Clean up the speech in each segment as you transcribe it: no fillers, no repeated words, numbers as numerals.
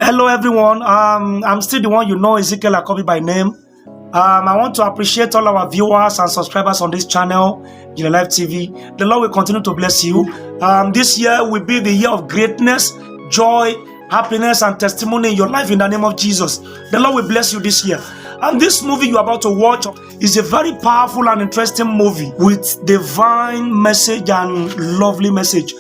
Hello, everyone. I'm still the one you know, Ezekiel Akobi by name. I want to appreciate all our viewers and subscribers on this channel, Ijinle Life TV. The Lord will continue to bless you. This year will be the year of greatness, joy, happiness, and testimony in your life in the name of Jesus. The Lord will bless you this year. And this movie you're about to watch is a very powerful and interesting movie with divine message and lovely message.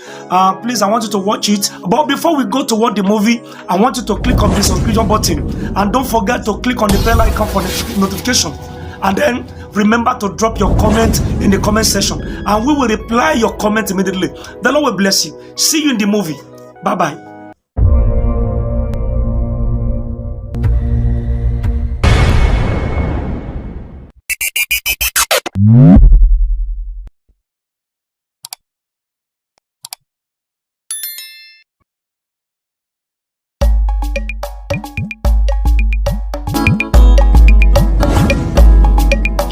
Please, I want you to watch it. But before we go to watch the movie, I want you to click on the subscription button and don't forget to click on the bell icon for the notification. And then remember to drop your comment in the comment section and we will reply your comment immediately. The Lord will bless you. See you in the movie. Bye bye.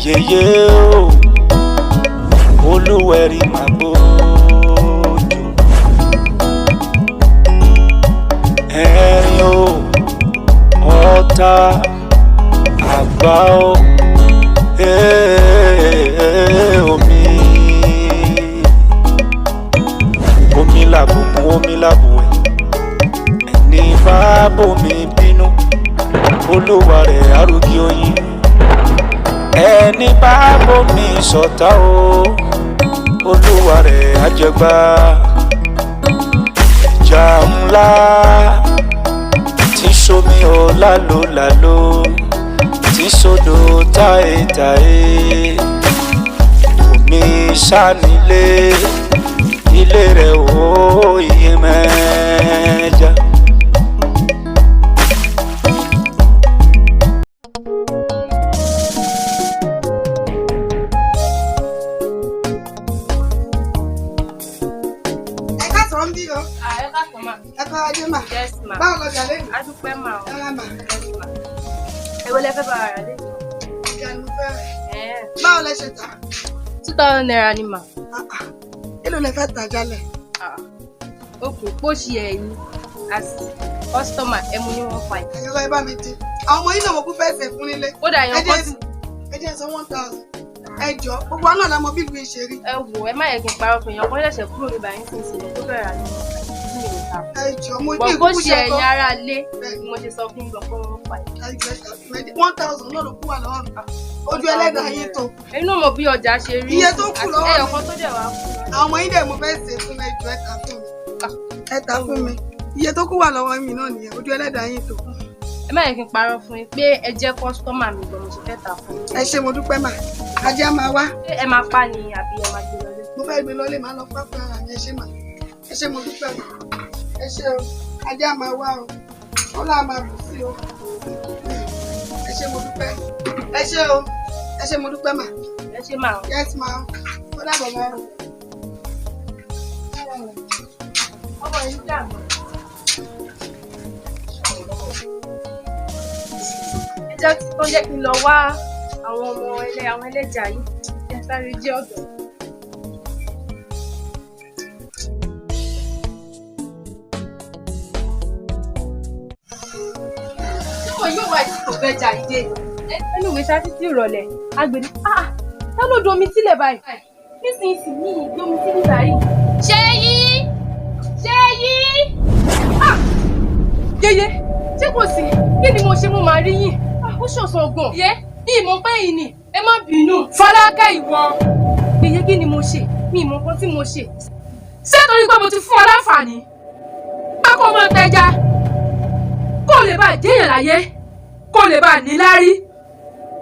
Yèyé o, olúwẹ̀rí máa gbójú ẹ̀rín o, ọ̀tá àgbà o, ee, omi omi làbùmú, omi làbùwẹ̀, ẹni bá bòmí bínú, olúwa rẹ̀ arúgbó oyin, ẹni bá bómi ṣọ̀tá o, olúwa rẹ̀ àjẹgbá ìjà ńlá tí sómi ò lálólàló, tí sódò táyétáyé, omi sánilé ilé rẹ̀ ò iye mẹ́ja. Ẹ káàsán ń bí o. Ẹ káàsán mà. Ẹ kọ́ ajé mà. Yes ma. Báwo lọjà lẹ́nu? A dúpẹ́ mà o. Ẹ rà mà. Yes ma. Èwo lẹ fẹ́ bá ara rà lé? Ìjà ni mo fẹ́ rẹ̀. Báwo lẹ ṣe tà? ₦2,000 ni mà. Ah, ah. Èló lẹ fẹ́ tà jálẹ̀? Ah, ok, bó ṣe ẹ̀yin as customer, ẹ mú ní 1,500. Ẹ̀yin lọ, ẹ bá mi dín. Àwọn ọmọ yìí náà mo kú fẹ́ ṣe fún nílé. Kódà Ẹ èèyàn jẹ́ kan ti ẹ jẹ́ sọ 1,000. Ẹ jọ, gbogbo wa náà la mọ bí ìlú yìí ṣe rí. Ẹ wò, ẹ má yẹ kí n parọ́ fún èèyàn kan ṣẹ̀ṣẹ̀ kúrò ní báyìí sínsìn tó fẹ́ rà ní 1,500 tí mi ò ta. Ẹ jọ, mo ní Bọ̀ bó ìkúkú ṣe ṣe ẹ̀yin kọ́. ará ilé Bẹ́ẹ̀ni. ni mo ṣe sọ fún yín pé 1,500. Ẹ jọ, ẹ ṣàfihàn 1,000 náà ló kú wà lọ́wọ́ mi. Ojú ẹlẹ́dàá yín tó. Ẹ̀yin náà mọ̀ bí ọjà ṣe rí. Iye tó kù Àti lọ́wọ́ mi. ẹyọ kan tó dẹ̀ wá kù. Àwọn ọmọ yìí dẹ̀ mo fẹ́ ṣe fún, ẹ jọ, ẹ tà fún mi. Ẹ tà fún mi. Iye tó kù wà lọ́wọ́ mi náà nìyẹn. Ojú ẹlẹ́dàá yín tó. Ẹ má yẹ kí n parọ́ fún yín pé ẹ jẹ́ customer mi gan mo ṣe fẹ́ tà fún yín. Ẹ ṣé, mo dúpẹ́ mà. Ajé á máa wá. Ṣé ẹ máa pa ni àbí ẹ máa gbé lọlé? Mo fẹ́ gbé lọlé, máa lọ pápá ara mi. Ẹ ṣé mà, ẹ ṣé, mo dúpẹ́ o, ẹ ṣé o. Ajé á máa wá o, ọlá á máa bù sí o. Ẹ ṣé, mo dúpẹ́, ẹ ṣé o, ẹ ṣé, mo dúpẹ́ mà. Ẹ ṣé mà o. Yes ma, ó dàbọ̀ ma o. Ọmọ yìí dàgbà. Ẹ jẹ́ tó jẹ́ kí n lọ wá àwọn ọmọ ẹlẹ́ àwọn ẹlẹ́jà yìí, ẹ sáré jẹ́ ọ̀dọ̀. Tí wọn yóò wá tí kò fẹ́ jà yìí dé. Ẹnu ìwé ṣá títí ìrọ̀lẹ́ agbèrè. Ah, ta ló domi sílẹ̀ báyìí? Nísinsìnyí domi sílẹ̀ báyìí. Ṣé yí? Ṣé yí? Ah! Yeye, ṣé kò sí? Kí ni mo ṣe? Mo máa rí yín. Ah, ó ṣọ̀sán gan. Yé, ní ìmọ̀ pé yìí ni, ẹ má bínú. Fọlákẹ́, ìwọ. Yeye, kí ni mo ṣe? Mi ìmọ̀ nǹkan tí mo ṣe. Ṣé torí pé mo ti fún ọ láǹfààní pé kó o mọ tẹja, kó o lè bá jẹ́yàn láyé, kó o lè bá níláárí,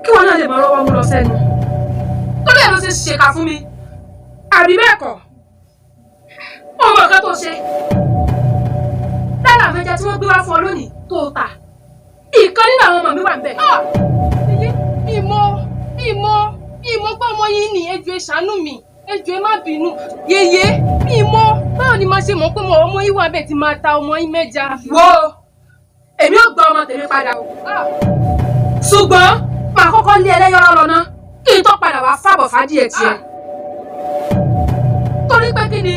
kí wọn náà lè mọ ọwọ́ mú lọ sẹ́nu, torí ẹ̀ ló ṣe ṣèkà fún mi, àbí bẹ́ẹ̀ kọ́? Ó mọ nǹkan tó ṣe lára àwọn ẹja tí wọ́n gbé wá fún ọ lónìí tó o tà, ìkan nínú àwọn ọmọ mi wà ń bẹ̀. Ah! Yeye, mi ìmọ̀ pé ọmọ yín ni. Ẹ jọ̀ọ́, ẹ ṣàánú mi. Ẹ jọ̀ọ́, ẹ má bínú. Yeye, mi ìmọ̀, báwo ni màá ṣe mọ̀ pé mo ọmọ yín wà bẹ́ẹ̀ tí máa ta ọmọ yín mẹ́ja? Wo, èmi ò gba ọmọ tèmi padà o, Ah! ṣùgbọ́n màá kọ́kọ́ lé ẹlẹ́yọ̀rọ̀ lọ ná kí n tó padà wá fàbọ̀ fàdíẹ̀ tiẹ̀. Torí pé kí ni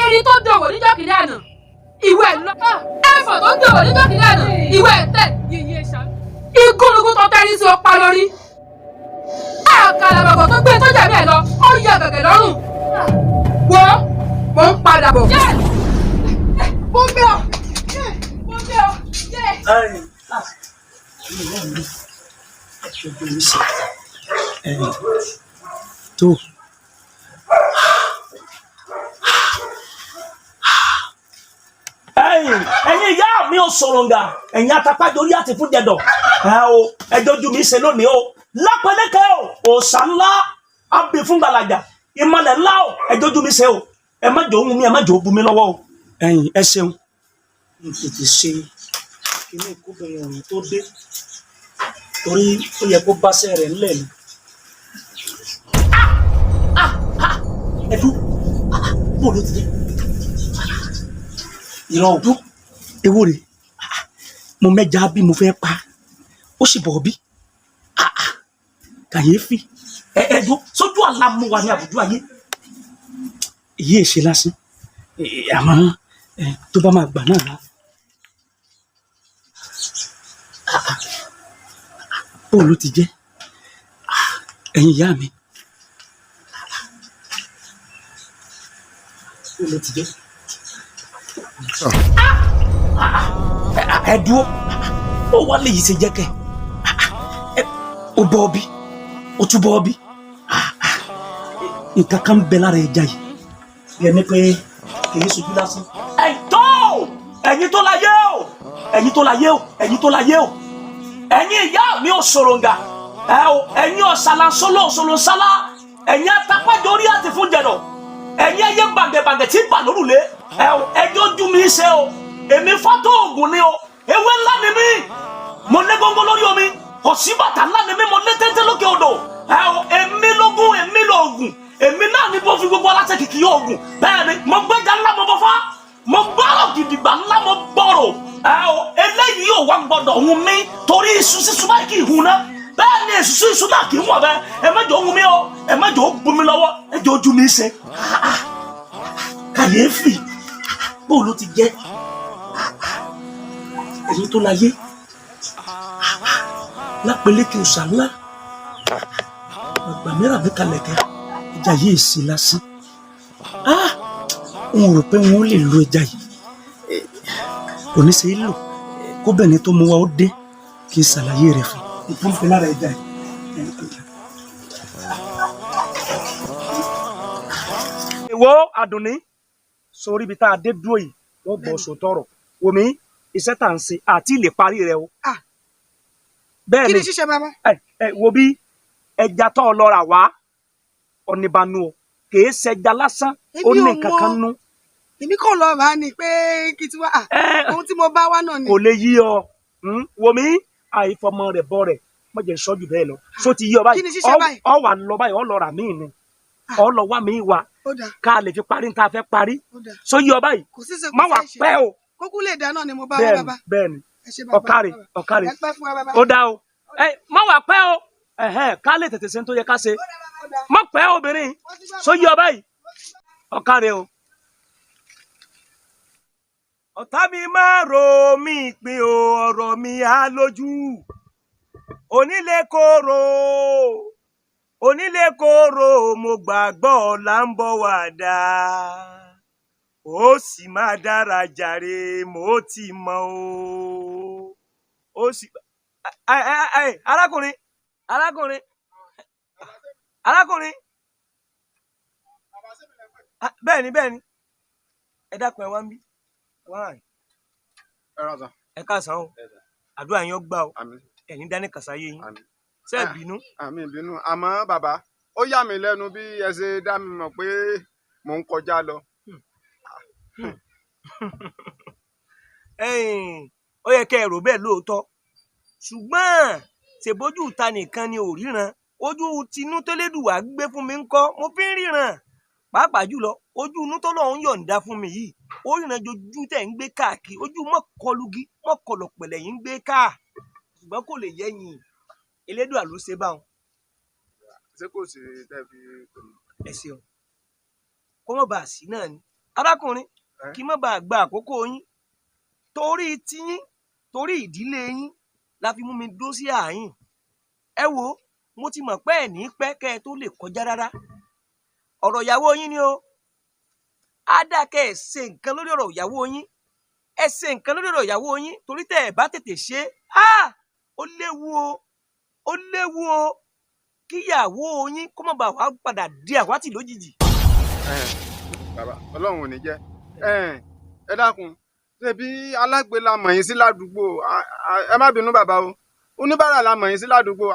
erin tó dọ̀wọ̀ níjọ́ kìíní àná? Ìwé ẹ̀ lọ. Ẹ̀fọ̀ tó gbé wọ̀ níjọ́ kìíní àná, ìwé ẹ̀ tẹ̀. Igúnnugún tó tẹ́rí sí ọ̀pá lórí. Àkàlàmọ̀gbọ̀ tó gbé tó jẹ̀mí ẹ̀ lọ, ó yẹ gẹ̀gẹ̀ lọ́rùn. Wo, mo ń padà bọ̀. Mo gbé ọ, mo gbé ọ. Tó ẹ̀yin ìyá mi ò sọ̀rọ̀ǹgà, ẹ̀yin atapájorí àti fún jẹ̀dọ̀ ẹ o, ẹjọ́ ojú mi ṣe lónìí o, lápẹ̀lẹ́kẹ̀ o, òòṣà ńlá abì fún gbàlàjà ìmọ̀lẹ̀ ńlá o, ẹjọ́ ojú mi ṣe o, ẹ má jò ó mú mi, ẹ má jò ó bu mi lọ́wọ́ o, ẹ̀yin ẹ ṣeun. N tètè ṣe kíní ìkóbìnrin ọ̀hún tó dé torí ó yẹ kó báṣẹ́ rẹ̀ ńlẹ̀ ni. Ẹdú bó ló ti dé ìran ọdún ewo rè, mo mẹja bí mo fẹ́ pa ó sì bọ̀ bí kàyéfì. Ẹdún sójú àlá mo wà ní àbùdó ayé èyí èṣe lásán, àmọ́ tó bá máa gbà náà lá. Bó ló ti jẹ́ ẹ̀yin ìyá mi, bó ló ti jẹ́. Ẹ dúró, ó wá lè yìí ṣe jẹ́ kẹ́ ó bọ́ ọ bí, ó tún bọ́ ọ bí, nǹkan kan bẹ lára ẹja yìí bí ẹni pé kìí ṣojú lásán. Ẹ̀yin tó láyé o, ẹ̀yin tó láyé o, ẹ̀yin tó láyé o, ẹ̀yin ìyá mi ò sòròǹgà ẹ o, ẹ̀yin ọ̀sàlàsọ́lọ̀ òṣòlòsálà, ẹ̀yin atapájorí àti fún jẹ̀dọ̀, ẹ̀yin ẹyẹ bàǹgẹ̀bàǹgẹ̀ tí bà lórùlé ẹ o, ẹjọ́ ojú mi ṣe o, èmi fọ́tò ògùn ni o, ewé ńlá ni mí, mo lé góńgó lórí omi, kò sí bàtà ńlá ni mí, mo lé téńté lókè odò ẹ o, èmi lógún, èmi lóògùn, èmi náà ni mo fi gbogbo aláṣẹ kìkì oògùn. Bẹ́ẹ̀ ni mo gbẹ́jà ńlá, mo bọ́fá, mo gbọ́rọ̀ gidigba ńlá, mo gbọ́rọ̀ ẹ o, eléyìí ò wá gbọ́dọ̀ hun mi torí iṣu sísun báyìí kì í hun náà, bẹ́ẹ̀ ni èṣù iṣu náà kì í wọ̀n bẹ́ẹ̀. Ẹ má jẹ́ ó hun mi o, ẹ má jẹ́ ó bu mi lọ́wọ́, ẹ jẹ́ ojú mi ṣe. Kàyéfì bó ló ti jẹ́ ẹ̀yin tó láyé lápẹ̀lẹ́kẹ̀ òòṣà ńlá àgbà mìíràn mi kalẹ̀ kẹ́, ẹja yìí ṣe lásán. N ò rò pé wọn ò lè lo ẹja yìí, kò ní ṣe é lò, kóbìnrin tó mú wa ó dé kí n ṣàlàyé rẹ̀ fún un. Nǹkan fi lára ẹja yìí. Ìwọ Àdùnní, sórí ibi tá a dé dúró yìí, wọ́n bọ̀ sòtọ̀rọ̀ wòmí iṣẹ́ tá à ń ṣe àti lè parí rẹ o. Bẹ́ẹ̀ Kí ni ni ṣíṣe bàbá? Ẹ wo bí ẹja tó lọ rà wá ọ̀nìbànú o, kìí ṣẹja lásán, ó ní nǹkan kan nú. Èmi kò lọ rà á ni pé kí tiwa ohun tí mo bá wá náà ni. Kò lè yí ọ wòmí àìfọmọ rẹ bọ rẹ mọ jẹ sọjú bẹ́ẹ̀ lọ, so ti yí ọ báyìí. Kí ni ṣíṣe báyìí? Ọ wà lọ báyìí, ọ lọ rà míì ni, ọ lọ wá míì wá ká lè fi parí ní ta fẹ́ parí, so yí ọ báyìí, má wà pẹ́ o. Kókó lè dáná ni mo bá wá bàbá. Bẹ́ẹ̀ni, ọ̀kárì ọ̀kárì, ó dá o, má wà pẹ́ o, ká lè tètè ṣe ní tó yẹ ká ṣe, má pẹ́ obìnrin, so yí ọ báyìí, ọ̀kárì o. Ọ̀tá mi máa ro mí pin o, ọ̀rọ̀ mi á lójú, onílé kóró, onílé kóró, mo gbàgbọ́ là ń bọ̀ wá dá, ó sì máa dára jàre, mo ti mọ̀ o, ó sì. Arákùnrin, arákùnrin, arákùnrin, bẹ́ẹ̀ni bẹ́ẹ̀ni, ẹ dákun ẹ wá ń bí. Ẹ káàsán o, àdúrà yín ó gbà o, ẹ̀yin dání kàsáyé yín, ṣé ẹ bínú? Àmì ìbínú, àmọ́ bàbá ó yà mí lẹ́nu bí ẹ ṣe dá mi mọ̀ pé mò ń kọjá lọ. Ó yẹ kẹ́ ẹ rò bẹ́ẹ̀ lóòótọ́, ṣùgbọ́n ṣèbójú ta nìkan ni ò ríran, ojú tinú tẹ́lẹ̀dùwà gbé fún mi ń kọ́, mo fi ń ríran, pàápàá jùlọ ojú inú tó lọ́hún yọ̀ǹda fún mi yìí, ó ríran jojú tẹ̀ ń gbé káàkiri, ojú mọ́kọlùgí mọ́kọlọ̀pẹ̀lẹ̀ yìí ń gbé káà, ṣùgbọ́n kò lè yẹ́yìn, Elédùà ló ṣe báwọn. Ṣé kò sí tẹ́ fi pè mí? Ẹ ṣeun, kó má bàa sí náà ni arákùnrin, kí má bàa gba àkókò yín, Torí tiyín, torí ìdílé yín la fi mú mi dó sí ààyìn. Ẹ wo, mo ti mọ̀ pé ẹ̀ ní pẹ́ kẹ́ ẹ tó lè kọjá rárá. Ọ̀rọ̀ ìyàwó yín ni o. Á dá kẹ́ ẹ ṣe nǹkan lórí ọ̀rọ̀ ìyàwó yín. Ẹ ṣe nǹkan lórí ọ̀rọ̀ ìyàwó yín torí tẹ́ ẹ bá tètè ṣe é, ó léwu o, ó léwu o kíyàwó yín kó má bàa wá padà di àwátì lójijì. Bàbá, Ọlọ́run ò ní jẹ́. Ẹ dákun, ṣebí alágbe la mọ̀ yín sí ládùúgbò. Ẹ má bínú bàbá o, oníbàárà la mọ̀ yín sí ládùúgbò.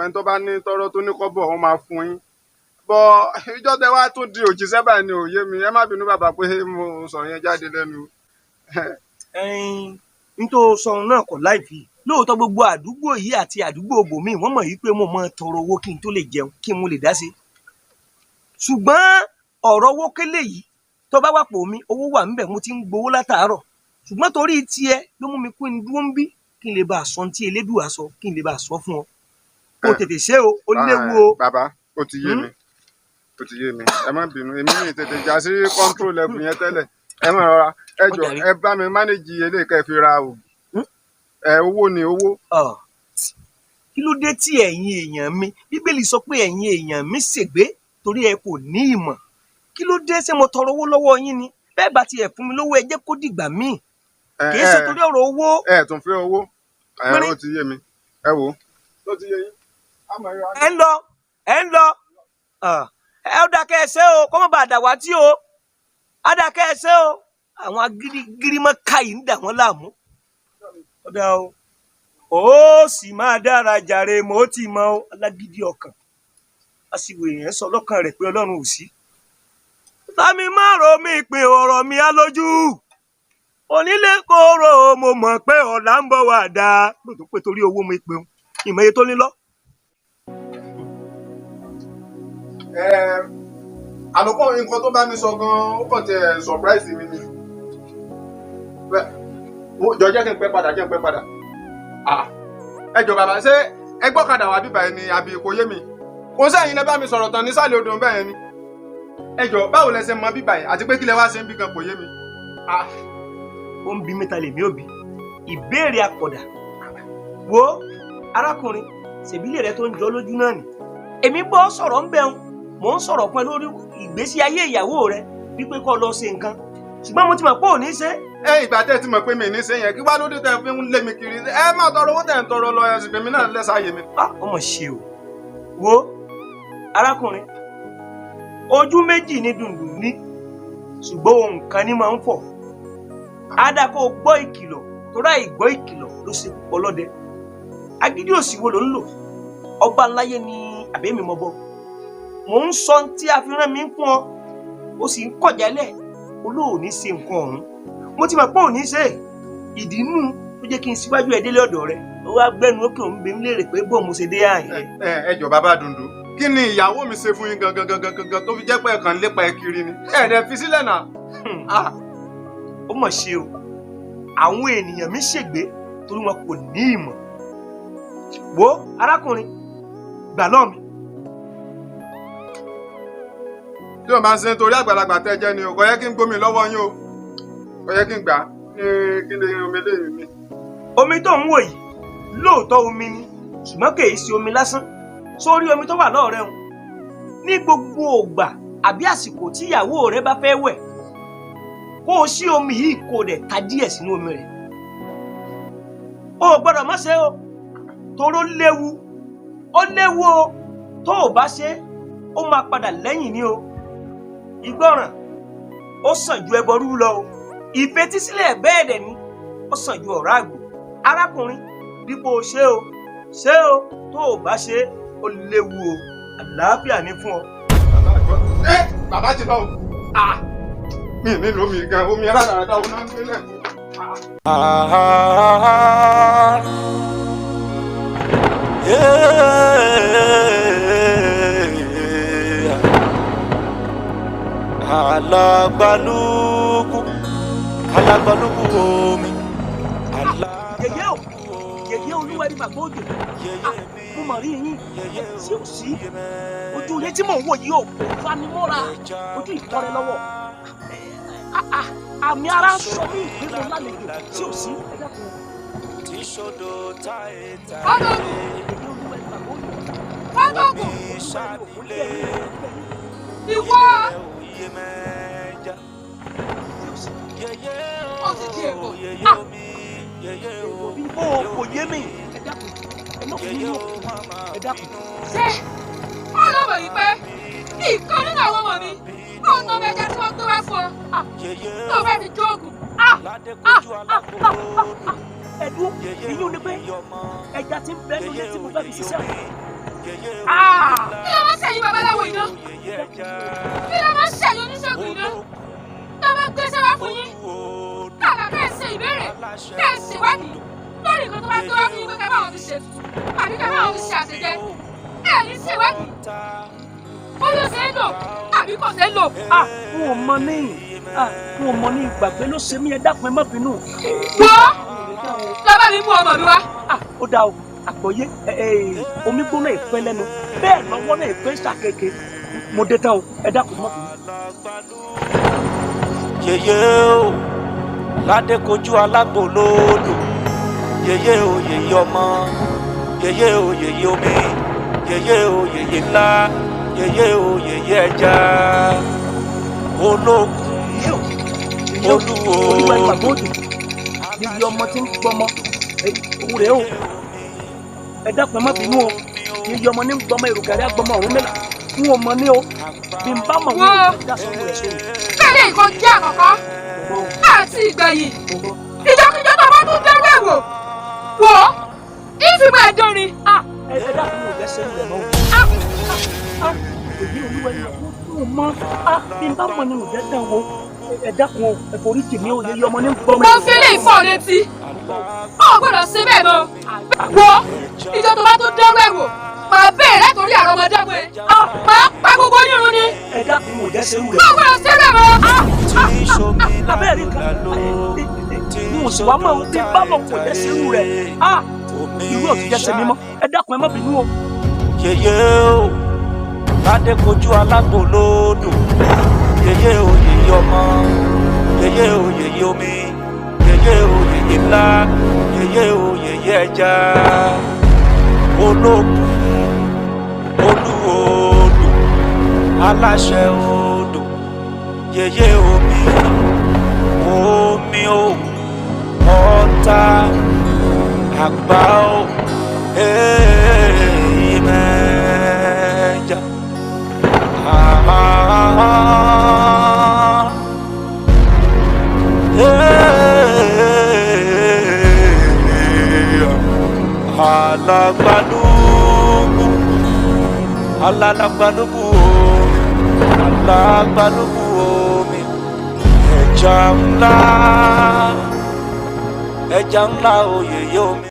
Ẹni tó bá ní tọrọ tó ní kọ́bọ̀ wọn máa fún yín. Bọ ìjọ tẹ wá tó di òjíṣẹ́ báyìí ni òye mi. Ẹ má bínú bàbá pé mo sọ yẹn jáde lẹ́nu. N tó sọrun náà kọ̀ láìpì. Lóòótọ́ gbogbo àdúgbò yìí àti àdúgbò bòmíì wọ́n mọ̀ yìí pé mo máa tọrọ owó kí n tó lè jẹun, kí n mo lè dá sí. Ṣùgbọ́n ọ̀rọ̀ owó kélé yìí tó bá wà pò mí, owó wà ńbẹ̀, mo ti ń gbowó látàárọ̀. Ṣùgbọ́n torí tiẹ̀ ló mú mi kú ní dúró ń bí kí n lè bá a sọ tí Elédùà sọ, kí n lè bá a sọ fún ọ. Kó o tètè ṣe o, ó léwu o. Bàbá, ó ti yé mi, ó ti yé mi. Ẹ má bínú, èmi ní tètè já sí control level yẹn tẹ́lẹ̀. Ẹ má rọra, ẹ jọ ẹ bá mi manage eléyìí kẹ́ fi ra ògì. Ẹ owó ni owó. Kí ló dé tí ẹ̀yin èèyàn mi, Bíbélì sọ pé ẹ̀yin èèyàn mi ṣègbé torí ẹ kò ní ìmọ̀. Kí ló dé ṣé mo tọrọ owó lọ́wọ́ yín ni? Bẹ́ẹ̀ bá tiẹ̀ fún mi lówó, ẹ jẹ́ kó dìgbà míì. Kì í ṣe torí ọ̀rọ̀ owó. Ẹ tún fẹ́ owó. Ẹ ó ti yé mi. Ẹ wò ó. Ó ti yé yín. Ẹ ń lọ, ẹ ń lọ. Ẹ ó dákẹ́ ẹ ṣé o, kó má bàa dàwátì o. Á dákẹ́ ẹ ṣé o. Àwọn agírímọ́ káyìí ń dà wọ́n láàmú. Ó dá o. Ó sì máa dára jàre, mo ti mọ o. Alágídí ọkàn. Aṣiwèrè èèyàn sọ lọ́kàn rẹ̀ pé Ọlọ́run ò sí. Lámi má ro mi pé ọ̀rọ̀ mi á lójú. Onílé kóró mo mọ̀ pé ọ̀la ń bọ̀ wá dáa. Lóòótọ́ pé torí owó mo pe òun, ìmọ̀ iye tó ní lọ. Àlùkò nǹkan tó bá mi sọ gan-an, ó kàn tiẹ̀ surprise mi ni. Jọ jẹ́ kí n pẹ́ padà, jẹ́ n pẹ́ padà. Ẹ jọ bàbá, ṣé ẹ gbọ́kadà wá bíbá ẹni àbí kò yé mi? Kò sẹ́yìn lẹ bá mi sọ̀rọ̀ tán nísàlẹ̀ odò bẹ́ẹ̀ ni. Ẹ jọ báwo lẹ ṣe mọ bíbá yìí àti pé kí lẹ wá ṣe ń bí gan kò yé mi. Ó ń bi mẹ́ta lèmi ò bí. Ìbéèrè àkọ̀dà. Wo arákùnrin, ṣèbílẹ̀ rẹ tó ń jọ lójú náà ni. Èmi bọ́ sọ̀rọ̀ ń bẹ̀rùn, mò ń sọ̀rọ̀ pẹ́ lórí ìgbésí ayé ìyàwó rẹ wípé kó lọ ṣe nǹkan. Ṣùgbọ́n mo ti mọ̀ pé ò ní ṣe. Ẹ ìgbà tẹ́ ti mọ̀ pé mi ní ṣe yẹn, kí wá ló dé tẹ́ fi ń lé mi kiri? Ẹ má tọrọ owó tẹ́ ń tọrọ lọ, ẹ̀sìn pèmí náà lẹ́sàáyé mi. Ọmọ ṣe o. Wo arákùnrin, ojú méjì ní dùndùn ní, ṣùgbọ́n ohun kan ní máa ń fọ̀. Á dá kó o gbọ́ ìkìlọ̀, torí àìgbọ́ ìkìlọ̀ ló ṣe ọlọ́dẹ. Agídí òsì wo ló ń lò? Ọba ńláyé ni àbẹ́mi mọ́ bọ́. Mò ń sọ tí a fi rán mi fún ọ, ó sì ń kọ̀jálẹ̀, olóòní ṣe nǹkan ọ̀hún. Mo ti mọ̀ pé òní ṣe ìdí inú tó jẹ́ kí n síwájú ẹ délé ọ̀dọ̀ rẹ. Ó wá gbẹ́nu ókè òun bí mi léèrè pé bó mo ṣe dé àyè. Ẹ jọ bàbá Dùndú, kí ni ìyàwó mi ṣe fún yín gangan gangan gangan tó fi jẹ́ pé ẹ kàn ń lépa ẹ kiri ni? Ẹ dẹ̀ fi sílẹ̀ náà. Ó mọ̀ ṣe o, àwọn ènìyàn mi ṣègbé torí wọn kò ní ìmọ̀. Wo arákùnrin, gbà lọ́ọ̀ mi. Tí o máa ń ṣe nítorí àgbàlagbà tẹ́ jẹ́ ni o, kò yẹ kí n gbómi lọ́wọ́ yín o, kò yẹ kí n gbà á ní kí ni omi lè mi. Omi tó ń wò yìí lóòótọ́ omi ni, ṣùgbọ́n kì í ṣe omi lásán. Sórí omi tó wà lọ́ọ̀rẹ́ òun, ní gbogbo ògbà àbí àsìkò tí ìyàwó rẹ bá fẹ́ wẹ̀, kó o ṣí omi yìí kó o dẹ̀ ta díẹ̀ sínú omi rẹ̀. O ò gbọ́dọ̀ má ṣe o, toró léwu, ó léwu o. Tó o bá ṣe, ó máa padà lẹ́yìn ni o. Ìgbọràn ó sàn ju ẹbọ rúrú lọ o. Ìfetísílẹ̀ bẹ́ẹ̀ dẹ̀ ni ó sàn ju ọ̀rá àgbò. Arákùnrin, dípò ṣe o, ṣe o, tó o bá ṣe, ó léwu o. Àlàáfíà ní fún ọ. Ẹ bàbá ti lọ o. Mi nílò omi gan, omi rádaràda òun náà ń gbélé. Alagbalúgbú, alagbalúgbú omi. Yèyé o, yèyé olúwa ni bàbá òjò. Mo mọ̀ rí yín, sí ò sí. Ojú yẹn tí mò ń wò yìí ò kò fanimọ́ra, ojú ìtọ́rẹ lọ́wọ́. Àmì ara ń sọ mí ìpín mo lálejò tí ò sí. Ẹ dákun. Fọ́tògùn! Ìwọ! Ó ti di èèwọ̀. Ó kò yé mi. Ẹ dákun, ẹ má fún mi lò. Ẹ dákun. Ṣé ọlọ́mọ yìí pé ìkan nínú àwọn ọmọ mi ó ń tọ́ ẹja tí wọ́n gbé wá fún ọ tó fẹ́ fi jóògùn? Ẹ̀dùn ìyún ni pé ẹja ti ń bẹ nílé tí mo fẹ́ fi ṣiṣẹ́. Kí ló máa ń ṣẹ̀yìn babaláwo iná? Kí ló máa ń ṣẹ̀yìn oníṣègùn iná? Tó bá gbéṣẹ́ wá fún yín, kàkà kẹ́ ẹ̀ ṣe ìbéèrè, kẹ́ ẹ̀ ṣèwádìí lórí nǹkan tó bá gbé wá fún yín pé kẹ́ bá wọn fi ṣètùtù àbí kẹ́ bá wọn fi ṣe àṣejẹ. Ẹ ní ṣèwádìí. Bóyá ṣe é lò àbí kò ṣe é lò. N ò mọ ní n ò mọ ní ìgbàgbé ló ṣe mí. Ẹ dákun, ẹ má bínú. Wọ́ lọ́ba mi mú ọmọ mi wá. Ó dáa o, àgbọ̀yé. Omi gbóná ìpẹ́ lẹ́nu bẹ́ẹ̀ lọ́wọ́ náà ìpẹ́ ṣàkeke. Mo dé tán o, ẹ dákun, má bínú. Yèyé o, ládé kojú alágbò lódò. Yèyé o, yèyé ọmọ. Yèyé o, yèyé omi. Yèyé o, yèyé ńlá. Yèyé o, yèyé ẹja. Olókun olúwo. Olúwa ìgbàgbọ́ òdò, yèyé ọmọ tí ń gbọmọ òun rèé o. Ẹ dákun, ẹ má bínú o. Yèyé ọmọ ní ń gbọmọ èrògàrí àgbọmọ ọ̀run mẹ́la. N ò mọ ní o, bí n bá mọ̀ wọn ò dá sọ́wọ́ rẹ̀ sórí. Kẹ́lẹ́ nǹkan jẹ́ àkọ́kọ́ àti ìgbẹ̀yìn. Ìjọkíjọ tó bá tún dẹ́rù ẹ̀ wò wò ó, ìfìmọ̀ ẹ̀dọ́rin. Ẹ dákun, ò lẹ́sẹ̀ rẹ̀ mọ́ o. Èyí olúwa ni n ò mọ. Bí n bá mọ ni ò jẹ́ dán wo. Ẹ dákun o, ẹ forí jì mí o. Yèyé ọmọ ní ń gbọmọ. Mo fi lè fọ́ létí, o ò gbọ́dọ̀ ṣe bẹ́ẹ̀ mọ́. Wò ó, ìjọ tó bá tún dẹ́rù ẹ̀ wò, màá bẹ̀rẹ̀ látòrí àrọ́mọdọ́mọ ẹ̀, màá pa gbogbo onírun ni. Ẹ dákun, ò jẹ́ ṣerú rẹ̀. O ò gbọ́dọ̀ ṣe bẹ́ẹ̀ mọ́. Abẹ́rẹ́ rí kan n ò sì wá mọ̀ bí bá mọ̀ kò jẹ́ ṣerú rẹ̀. Irú ò ti jẹ́ ṣe mímọ́. Ẹ dákun, ẹ má bínú o. Yèyé o, ládé kojú alágbò lódò. Yèyé o, yèyé ọmọ. Yèyé o, yèyé omi. Yèyé o, yèyé ńlá. Yèyé o, yèyé ẹja. Olókun olúwo odò, aláṣẹ odò. Yèyé omi, omi o, ọ̀tá àgbà o, èèmẹ̀jà. Ah, eh, alagbalúgbú, alagbalúgbú omi, alagbalúgbú omi, ẹja ńlá, ẹja ńlá, oyèyé omi.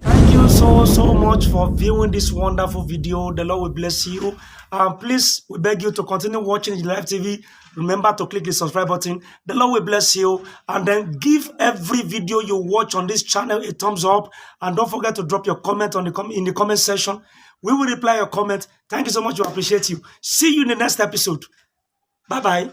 Thank you so so much for viewing this wonderful video. The Lord will bless you. And please, we beg you to continue watching the Live TV. Remember to click the subscribe button. The Lord will bless you. And then give every video you watch on this channel a thumbs up. And don't forget to drop your comment on the in the comment section. We will reply your comment. Thank you so much. We appreciate you. See you in the next episode. Bye bye.